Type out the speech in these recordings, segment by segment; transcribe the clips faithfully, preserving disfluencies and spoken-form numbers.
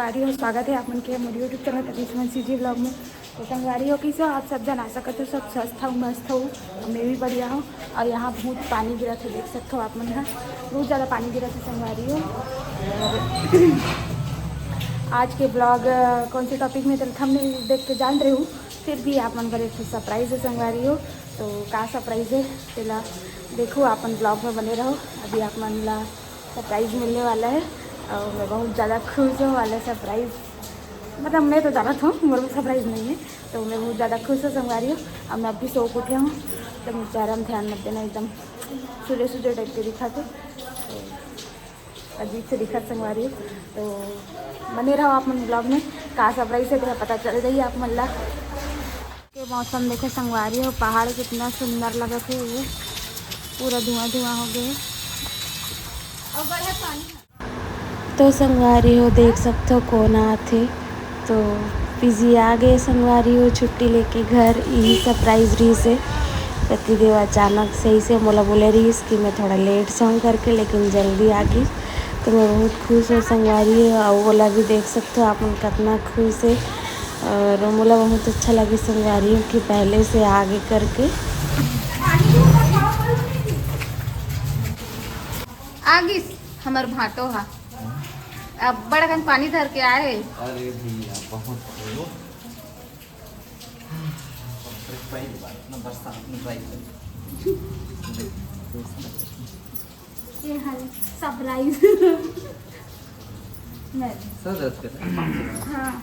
संगवारी हो, स्वागत है आप मन के मोर YouTube चैनल ततीश मन सीजी ब्लॉग में। तो संगवारी हो, कैसे हो आप सब जन? आशा करते हो सब स्वस्थ हो, मस्त हो। मैं भी बढ़िया हूँ। और यहाँ बहुत पानी गिरत है, देख सकते हो आप मन ह, बहुत ज़्यादा पानी गिरत है संगवारी हो। और आज के ब्लॉग, अ, कौन से टॉपिक में, तो थंबनेल देख के जान रहे हो, फिर भी आप मन बर एक ठो सरप्राइज है संगवारी हो। तो का सरप्राइज है, तेला देखो, आप मन ब्लॉग में बने रहो। अभी आप मन ला सरप्राइज मिलने वाला है और मैं बहुत ज़्यादा खुश हूँ वाला सरप्राइज। मतलब, मैं तो जानत हूँ मोर में सरप्राइज नहीं है, तो मैं बहुत ज़्यादा खुश हूँ संगवारी हो। अब मैं अभी सो के उठे हूँ, तो मैं चेहरा में ध्यान मत देना, एकदम सूजे सूजे टाइप के दिखत है, तो अजीब से दिखत संगवारी हो। तो बने रहो आप मन ब्लॉग में, का सरप्राइज है तेरा पता चल जाही आप मन ला। के मौसम देखो संगवारी हो, पहाड़ कितना सुंदर लगत है, ये पूरा धुआं धुआं हो गए। और बड़ा पानी। तो संगवारी हो, देख सकथो कोन आथे। तो पीजी आ गए संगवारी हो छुट्टी लेके घर। यही सरप्राइज रहिस हे। पतिदेव अचानक से इसे मोला बोले रहिस कि मैं थोड़ा लेट से आऊँ करके, लेकिन जल्दी आ गई। तो मैं बहुत खुश हूँ संगवारी हो, और ओला भी देख सकथो आप मन कितना खुश है। और मोला बहुत अच्छा लगे संगवारी हो कि पहले से आगे करके। आगिस हमर भांटो हा। अब बड़ा कन पानी धर के आए। अरे भैया, बहुत पहली बार इतना बरसात में ड्राइव कर। ये हाल सरप्राइज। मैं सर दर्द कर रहा है। हाँ।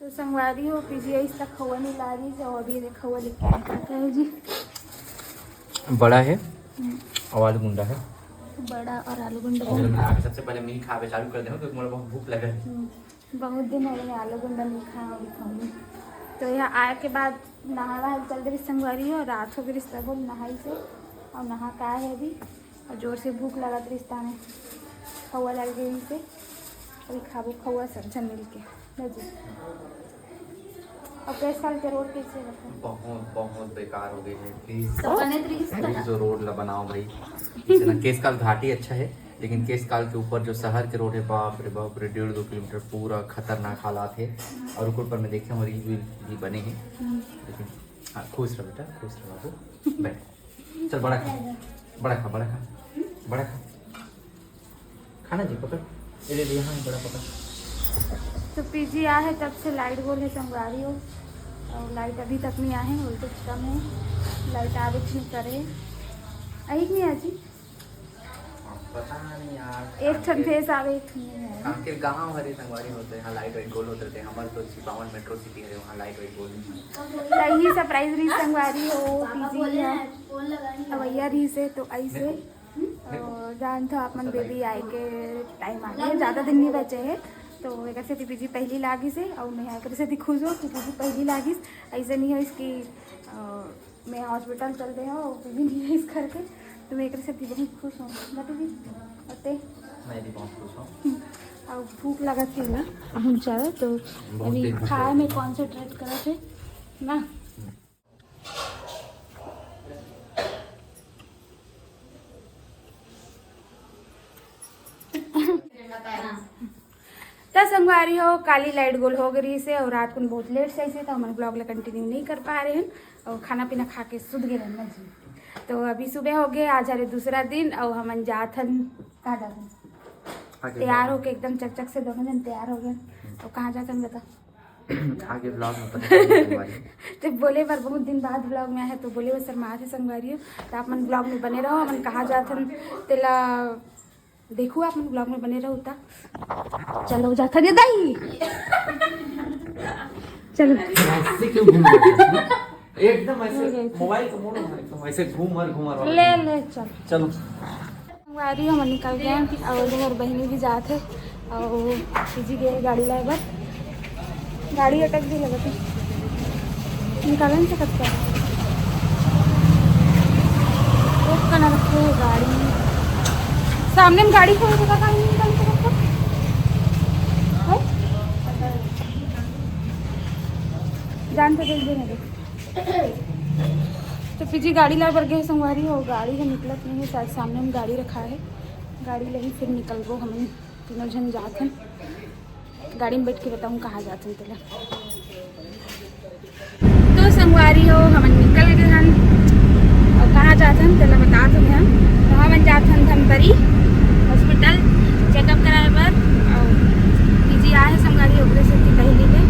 तो संगवारी हो, पीजी आइस तक खौवा नहीं ला रही, तो अभी ये खौवा लेके आया है जी। बड़ा है हम्म। और आलू गुंडा है। बड़ा और आलू गुंडा। और मैं आके सबसे पहले मैं ही खावे चालू कर दे हूँ, क्योंकि मुझे बहुत भूख लगा है। हम्म। बहुत दिन हो गए आलू गुंडा नहीं खाया अभी खाऊंगी। तो यहाँ आए के बाद नहा वहा चल दे संगवारी हो, रात हो गई रिश्ता बोल नहाई से, और नहा का है अभी, और जोर से भूख लगत रिश्ता में खौवा लग गई से। अभी खाबो खौवा सब झन मिल के। लो जी। और केस काल के रोड कैसे बता? बहुत, बहुत बेकार हो गई है। प्लीज, तो बने तो रही प्लीज वो रोड ला बनाओ भाई। इतना केस काल घाट ही अच्छा है, लेकिन केस काल के ऊपर जो शहर के रोड है, बाप रे बाप रे, डेढ़ दो किलोमीटर पूरा खतरनाक हालात है। और ऊपर पर मैं देखे हूँ रील वील भी बने हैं। लेकिन हाँ, खुश रहो बेटा, खुश रहो बाबू। बैठ, चल बड़ा खा, बड़ा खा, बड़ा खा, बड़ा खा। खाना जी पकड़, ये ले लिया, हाँ बड़ा पकड़। तो पीजी आ है तब से लाइट गोल है संगवारी हो, और लाइट अभी तक नहीं आए हैं, वोल्टेज कम है, लाइट आवे नहीं करे। आई कि नहीं आजी? पता नहीं यार। एक ठन फेस आवे, एक ठन नहीं आवे। कांकेर गांव हरे संगवारी होते, यहाँ लाइट वाइट गोल होते थे। हमारे तो छिपावन मेट्रो सिटी है, वहाँ लाइट वाइट गोल नहीं है। तो यही सरप्राइज रही संगवारी हो, पीजी है। अवैया रही से तो ऐसे। और जान तो आप मन बेबी आए के टाइम आ गए, ज़्यादा दिन नहीं बचे है। तो एक से पीजी पहली लागिस है और मैं एक से खुश हो कि पीजी पहली लागिस। ऐसे नहीं हो इसकी, अ, मैं हॉस्पिटल चल रहे हो, वो भी नहीं है इस करके, तो मैं एक से बहुत खुश हूँ। बट भी अते मैं भी बहुत खुश हूँ। हम्म, और भूख लगा थी ना बहुत ज़्यादा, तो बहुत अभी दिन भूख खाए लगा में थी। कॉन्सेंट्रेट करत है ना। हम्म। त संगवारी हो, काली लाइट गोल हो गई से और रात को बहुत लेट से ऐसे तो हमारे ब्लॉग ला कंटिन्यू नहीं कर पा रहे हैं और खाना पीना खा के सुत गए रहना जी। तो अभी सुबह हो गए, आज हरे दूसरा दिन और हमन जात हन, कहाँ जात हन? आगे तैयार जाओ। होके एकदम चकचक से दोनों जन तैयार हो गए। और कहाँ जात हन बता? आगे ब्लॉग में पता चलेगा संगवारी। तो बोले बर बहुत दिन बाद ब्लॉग में आए हैं, तो बोले बर शर्मा थे संगवारी हो। तो आप मन ब्लॉग में बने रहो, हमन कहाँ जात हन तेला देखो, आप मन ब्लॉग में बने रहो। ता चलो जात हन दाई। चलो। ऐसे क्यों घूम रहे हो? एकदम ऐसे हो गया। मोबाइल को मोड़ो ना, एकदम ऐसे घूमर घूमर वाला। ले, ले, चल। चलो। संगवारी हमन निकल गए हैं और हमार बहिनी भी जात है और पीजी गए गाड़ी लाए बर। गाड़ी अटक भी लगत है, निकाल नहीं सकत का? रोक कर ना रखे है गाड़ी, सामने में गाड़ी खड़ी है, कहाँ नहीं निकाल सकत का? है? जान तो देख देना देख। तो पीजी गाड़ी ला बर गए संगवारी हो, गाड़ी है निकलत नहीं है, शायद सामने में गाड़ी रखा है, गाड़ी लही फिर निकलबो हमन तीनों जन जात हन। गाड़ी में बैठ के बताऊँ कहाँ जात हन तेला। तो संगवारी हो, हमन निकल गए हन। और कहाँ जात हन तेला बता तो हन। तो हमन जात हन धमतरी हॉस्पिटल चेकअप कराए बर। और पीजी आए है संगवारी, ओकरे सेती पहली के।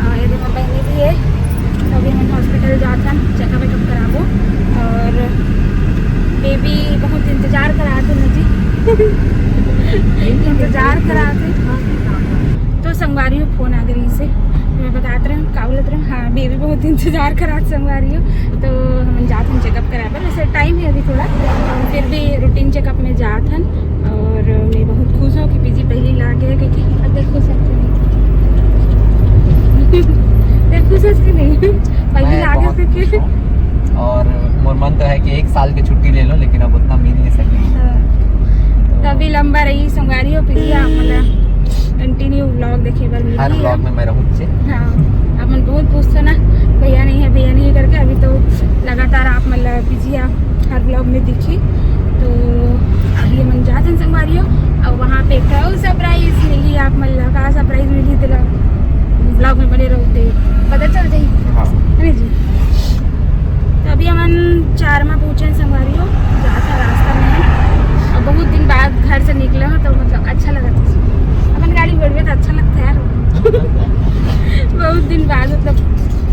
और ये देखो बहनी भी है। तो अभी हमन हॉस्पिटल जात हन, चेकअप वेकअप कराबो। और बेबी बहुत इंतजार करात हे ना जी। इंतजार करात हे। तो संगवारी हो, फोन आ गई से, मैं बतात रहे हूँ, का बोलत रहे हूँ, हाँ, बेबी बहुत इंतजार करात संगवारी हो। तो हमन जात हन चेकअप कराए बर। वैसे टाइम है अभी थोड़ा, फिर भी रूटीन चेकअप में जात हन। और मैं बहुत खुश हूँ कि पीजी पहली लागे है, क्योंकि अब देख खुश है कि नहीं? देख खुश है कि नहीं? पहली मैं लागे बहुत है कि खुश हूँ। और मोर मन तो है कि एक साल की छुट्टी ले लो, लेकिन अब उतना मिल नहीं सके। हाँ। तो अभी लंबा रही संगवारी हो पीजी, आप मतलब कंटिन्यू व्लॉग देखे बर मिली हर है। व्लॉग में मैं रहूँ। हाँ, आप मन बहुत पूछते ना, भैया नहीं है, भैया नहीं है करके। अभी तो लगातार आप मतलब पीजी हर व्लॉग में दिखी। तो अभी हमन जात हन संगवारी हो, और वहाँ पे का सरप्राइज मिली आप मन ला। का सरप्राइज मिली तेला व्लॉग में बने रहो, ते पता चल जाई। हाँ। है ना जी? तो अभी हमन चारमा पहुँचे हन संगवारी हो, जात हन रास्ता में हन। और बहुत दिन बाद घर से निकले हो तो मतलब अच्छा लगत हे। अपन गाड़ी में बैठबे तो अच्छा लगथे यार। बहुत दिन बाद मतलब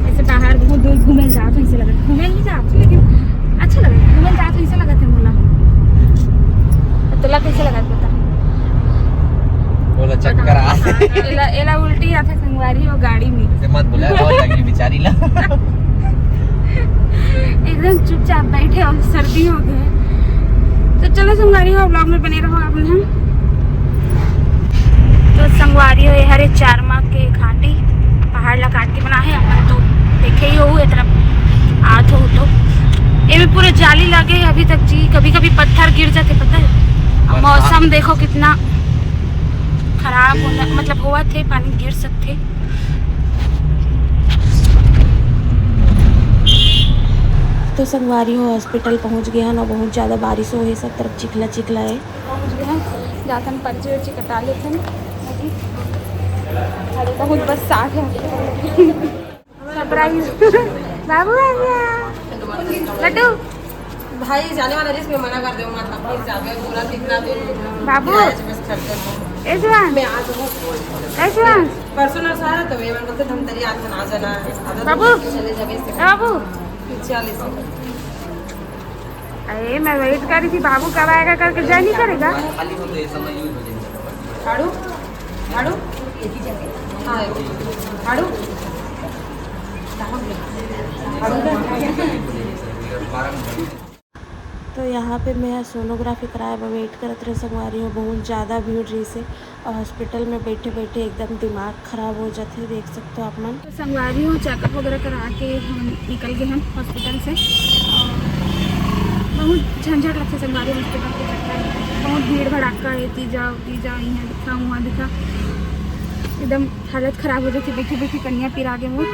ऐसे बाहर बहुत दूर घूमे जात हो, ऐसे लगत, घूमे नहीं जात हो, लेकिन अच्छा लगत, घूमे जात हो, ऐसे लगत हे मोला। अब तोला कैसे लगत बता? बोला चक्कर आ। हाँ, एला, एला उल्टी आथे संगवारी हो गाड़ी में। ऐसे मत बोला, बहुत लगी बेचारी ला। एकदम चुपचाप बैठे और सर्दी हो गए। तो चलो संगवारी हो, व्लॉग में बने रहो आप मन। तो संगवारी हो, ये हरे चारमा के घाटी, पहाड़ ला काट के बना है। अपन तो देखे ही हो, ये तरफ आत हो तो एमे पूरा जाली लगे है अभी तक जी। कभी कभी पत्थर गिर जाते, पता है। अब बरसात। मौसम देखो कितना खराब होना, मतलब होवत हे, पानी गिर सकथे। तो संगवारी हो, हॉस्पिटल पहुंच गए हन और बहुत ज़्यादा बारिश हो हे, सब तरफ चिखला चिखला है। पहुंच गए हन, जाथन पर्ची उर्ची कटा लेथन। अभी, अरे बहुत बस साथ है। सरप्राइज। बाबू आ गया। लड्डू। भाई जाने वाला रेस में मना कर दे, मत प्लीज जावे, पूरा कितना दिन बाबू। किराया से बस खर्चा है। ऐसवान। मैं आज हूँ। ऐसवान। परसों ना सारा तो मैं मतलब धमतरी आज ना जाना है। आधा बाबू। दिन चले जावे इससे। ए बाबू। चालीस। अरे मैं वेट कर रही थी, बाबू कब आएगा करके, जा नहीं करेगा। खाली हो तो ये समय यूं ही हो जाएगा। झाड़ू, झाड़ू, हाँ, झाड़ू। तो यहाँ पे मैं सोनोग्राफी कराए बर वेट करत रहे संगवारी हो, बहुत ज़्यादा भीड़ रहिसे और हॉस्पिटल में बैठे बैठे एकदम दिमाग खराब हो जाथे, देख सकते हो आप मन। तो संगवारी हो, चेकअप वगैरह करा के हम निकल गए हैं हॉस्पिटल से। और बहुत झंझट लगथे संगवारी हॉस्पिटल के चक्कर में, बहुत भीड़ भड़ाका है, तीजा तीजा यहाँ दिखा वहाँ दिखा, एकदम हालत खराब हो जाती। बैठी बैठी कनिया पिरा गे मोर,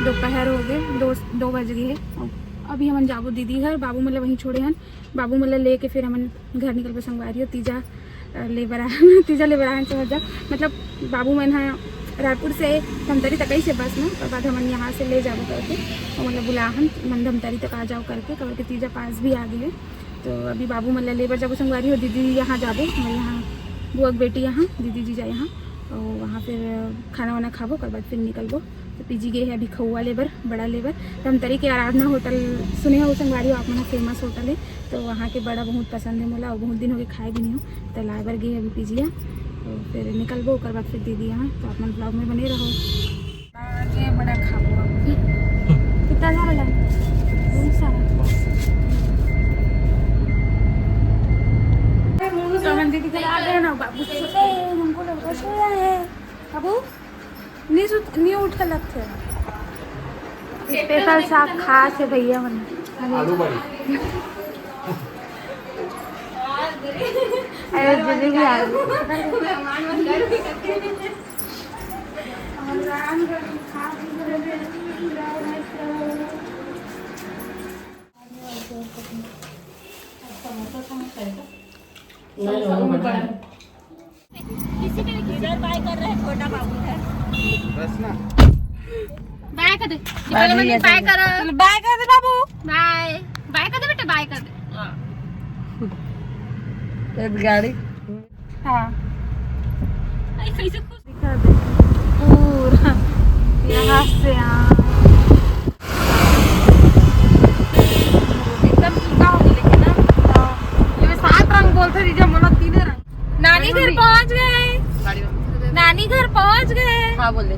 दोपहर हो गए, दो दो बज गए है। अभी हमन जाबो दीदी घर, बाबू मन ला वहीं छोड़े हन। बाबू मन ला लेके फिर हमन घर निकलबो संगवारी हो। तीजा, अ, ले बर आ-, तीजा ले बर आए हन, समझ जा। मतलब बाबू मन ह रायपुर से धमतरी तक से बस में, ओकर बाद हमन यहाँ से ले जाबो करके, ओमन ला बुला हन, मन धमतरी तक आ जाओ करके, काबर के तीजा पास भी आ गए है। तो अभी बाबू मन ला ले बर जाबो संगवारी हो, दीदी यहाँ जाबो, हमर यहाँ बुआ के बेटी यहाँ, दीदी जीजा यहाँ, और वहाँ फिर खाना वाना खाबो, ओकर बाद फिर निकलबो। तो पीजी गे है अभी खउआ ले बर, बड़ा ले बर। धमतरी के आराधना होटल सुने हो संगवारी हो आप मन, फेमस होटल है। तो वहाँ के बड़ा बहुत पसंद है मोला, और बहुत दिन हो गए खाए भी नहीं हो, तो लाए बर गे अभी पीजी है। तो फिर निकलबो, ओकर बाद फिर दीदी यहाँ। तो आप मन व्लॉग में बने रहो। ये बड़ा खाबो। कितना सारा लाए? बहुत सारा। तो हमन दीदी घर आ गए ना, बाबू सोते हैं, हमको लग रहा सोया है। बाबू नहीं सुत, नहीं उठ के लगते। स्पेशल साग खास है भैया मन। आलू बड़ी। अरे दीदी भी आ गई। इधर बाय कर रहे हैं, छोटा बाबू है। बस ना। बाय कर दे। बाय कर। बाय कर दे बाबू। बाय। बाय कर दे बेटा, बाय कर दे। हाँ। गाड़ी। हाँ। ऐसे, ऐसे खुश। दिखा दे। पूरा यहाँ से यहाँ। एकदम फीका हो गया लेकिन ना। हाँ। ये सात रंग बोलते जीजा, मोला तीने रंग। नानी घर पहुंच गए। नानी घर पहुंच गए। हाँ, बोल दे।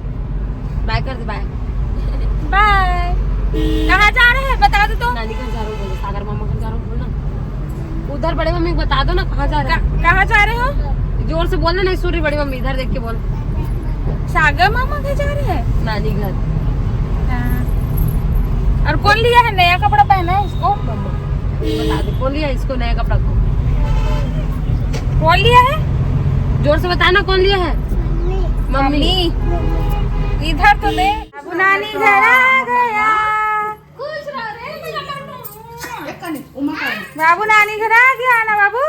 बाय कर दे, बाय। बाय। कहाँ जा रहे हैं, बता दो तो। नानी घर जा रहा हूँ, बोल दे। सागर मामा घर जा रहा हूँ, बोल ना। उधर बड़े मम्मी को बता दो ना, कहाँ जा रहे हैं। कहाँ जा रहे हो? जोर से बोलना, नहीं सुन रही बड़ी मम्मी, इधर देख के बोल। सागर मामा घर जा रहे हैं? नानी घर। हाँ। और कौन लिया है नया कपड़ा पहना है इसको? बता दे, कौन लिया है इसको नया कपड़ा को? कौन लिया है? जोर से बता ना, कौन लिया है? मम्मी। मम्मी। इधर तो दे। बाबू नानी घर आ गया। खुश रहो रे मेरा टुनटुन। बाबू नानी घर आ गया ना बाबू।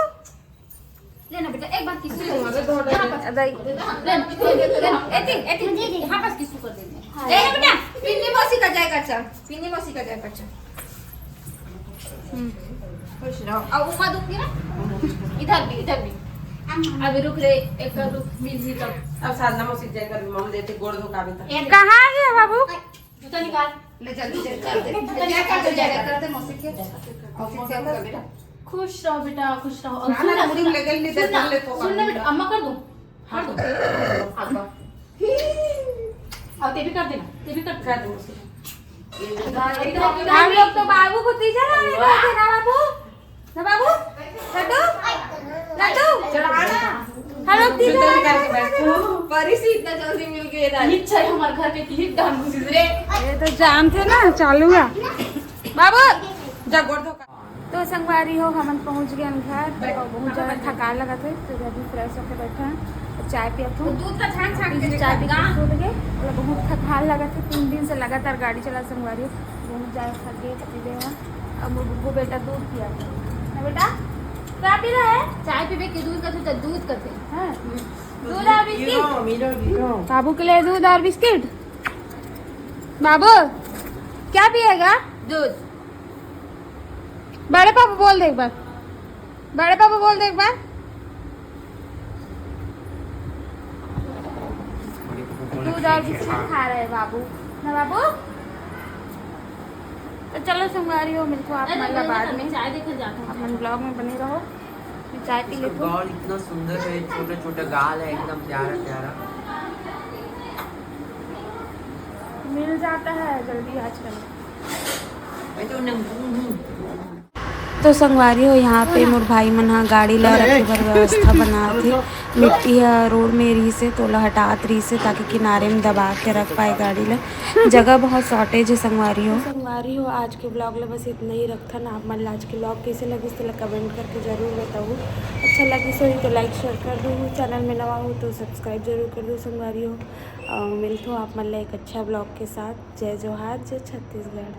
लेना बेटा, एक बार किस। यहाँ पर। ले, ले, ले, ले, एती, एती, यहाँ पर किस कर देंगे। ले ना बेटा, पिन्नी मौसी का जाएगा, चल। पिन्नी मौसी का जाएगा, चल। खुश रहो। अब उमा दुख ना? इधर भी, इधर भी। अभी रुक रे, एक रुक, मिल ही तब। अब साधना मौसी जाएगा, मम देते गोड़ धो का भी था। कहाँ गया बाबू? जूता निकाल। ले जल्दी, जल्दी कर दे। जूता निकाल, जूता निकाल। कर दे मौसी के। मौसी के कर दे। खुश रहो बेटा, खुश रहो। और सुन ना, सुन ना, सुन ना, सुन ना बेटा, अम्मा कर दूं? हाँ, कर दूं। अब ते भी कर देना, ते भी कर दे। हम लोग तो बाबू को तीजा लाने गए थे ना बाबू? ना बाबू? लड्डू? लड्डू? हम लोग तीजा लाने गए थे ना बाबू? परी से इतना जल्दी मिल गए दादी। इच्छा है हमारे घर पे कि डांस घुसी रे। ये तो जाम थे ना, चालू है। बाबू, जा गोड़ धो। तो संगवारी हो, हमन पहुंच गए घर और बहुत ज्यादा थकान लगा थे, तो अभी फ्रेश होके बैठे हैं और चाय पिया थे। दूध का छान छान के चाय पी के सो गए। मतलब बहुत थकान लगा थे, तीन दिन से लगातार गाड़ी चला संगवारी हो, बहुत ज्यादा थक गए, थक गए हैं। अब वो गुग्गू बेटा दूध पिया था ना बेटा, क्या पी रहा है? चाय पीबे के दूध का थे, दूध का थे। हाँ। दूध और बिस्किट। बाबू के लिए दूध और बिस्किट। बाबू क्या पिएगा? दूध। बड़े पापा बोल दे एक बार, बड़े पापा बोल दे एक बार। दूध और बिस्किट खा रहे हैं बाबू, ना बाबू? तो चलो संगवारी हो, मिलते हो आप मन ला बाद में। चाय देखे जाते हैं। अपन ब्लॉग में बने रहो। मैं चाय पी लेती हूँ। गाल इतना सुंदर है, छोटा छोटा गाल है, एकदम प्यारा प्यारा। मिल जाता है जल्दी आजकल। मैं तो नमकीन हूँ। तो संगवारी हो, यहाँ पे मोर भाई मन ह गाड़ी ला रखे बर व्यवस्था बनात हे। मिट्टी ह रोड में रहिस हे, तोला हटात रहिस हे, ताकि किनारे में दबा के रख पाए गाड़ी ला। जगह बहुत शॉर्टेज हे संगवारी हो। संगवारी हो, आज के ब्लॉग ला बस इतना ही रखथन। आप मन ला आज के ब्लॉग कैसे लगिस, तेला कमेंट करके जरूर बताओ। अच्छा लगिस होही तो लाइक शेयर कर दो, चैनल में नवा हो तो सब्सक्राइब जरूर कर दो संगवारी हो। अउ मिलथों आप मन ला एक अच्छा ब्लॉग के साथ। जय जोहार, जय छत्तीसगढ़।